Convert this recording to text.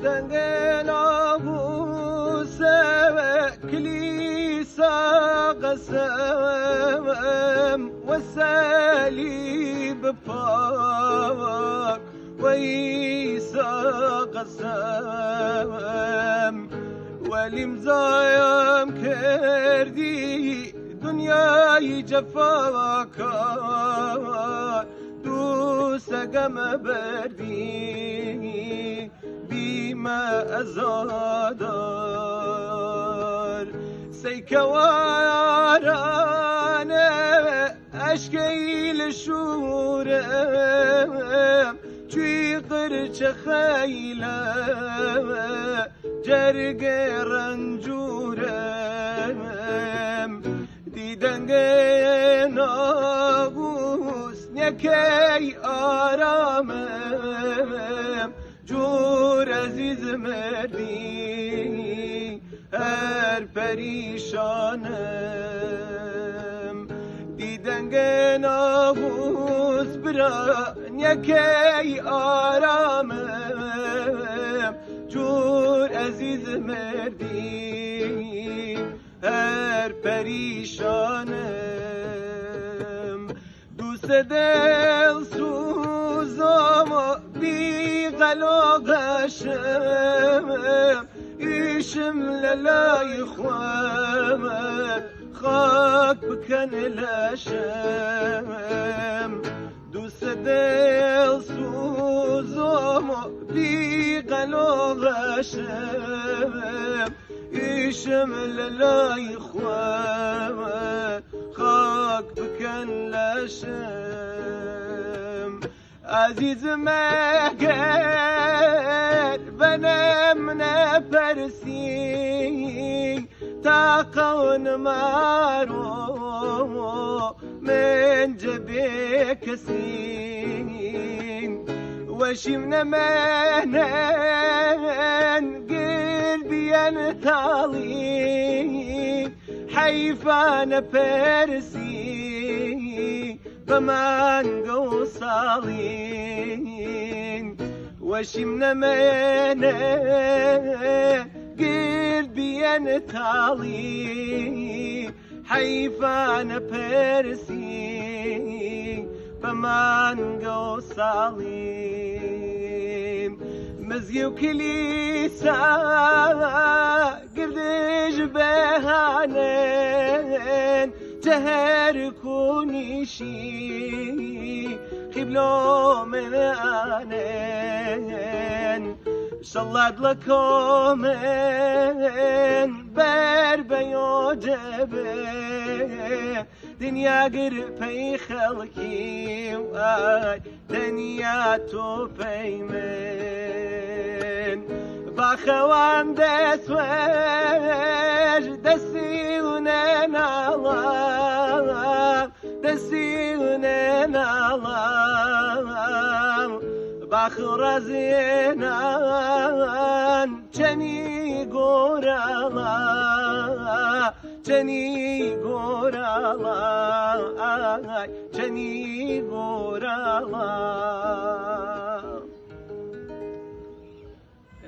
دەنگێ ناغوسە کلیسا قەسەم وەسەلیب پاک وەیسا قەسەم وەلیم زایم کردی دنیای جەفاکار دووسەگەم بردی بیمە ئەزادار سەیکەوارانە ئەشکەیل شوورم چوی قرچە خەیلە جەرگێ ڕەنجورم دیدەنگێ ناغوس نیەکەی ئارامم جور ئەزیز مردی هەر پەریشانم دیدەنگێ ناغوس برا نیەکەی ئارامم جور ئەزیز مردی هەر پەریشانم دووسە دڵ سوزام و بیغەل و غەشم ئیشم لە لای خوەم خاک بکەن لەشم دووسە دڵ سوزام و بیغەل و غەشم ئیشم لە لای خوەم خاک بکەن لەشم ئازیز مەگەر بەنەم نەپەرسی تا قەون مارۆ من جەبێ کەسین وەشیم نەمەنن گردیەن تاڵی حەیفانە پرسی بە مانگە و ساڵین وەشیم نەمێنێ گردیەن تاڵی حەیفانە پرسی بە مانگە و ساڵین مزگی و کلیسا گردش بهانن جهر کونیشی قبلو من آنن شلاد لكم بەر بەیۆجەبێ دنیا گرپەی خەڵکی وای دنیا تۆ پەی من باخەوان دەسوێژ دەسی و نەناڵام دەسی و نەناڵام باخ ڕازێنان چەنی گۆراڵا چەنی گۆراڵا چەنی گۆراڵا.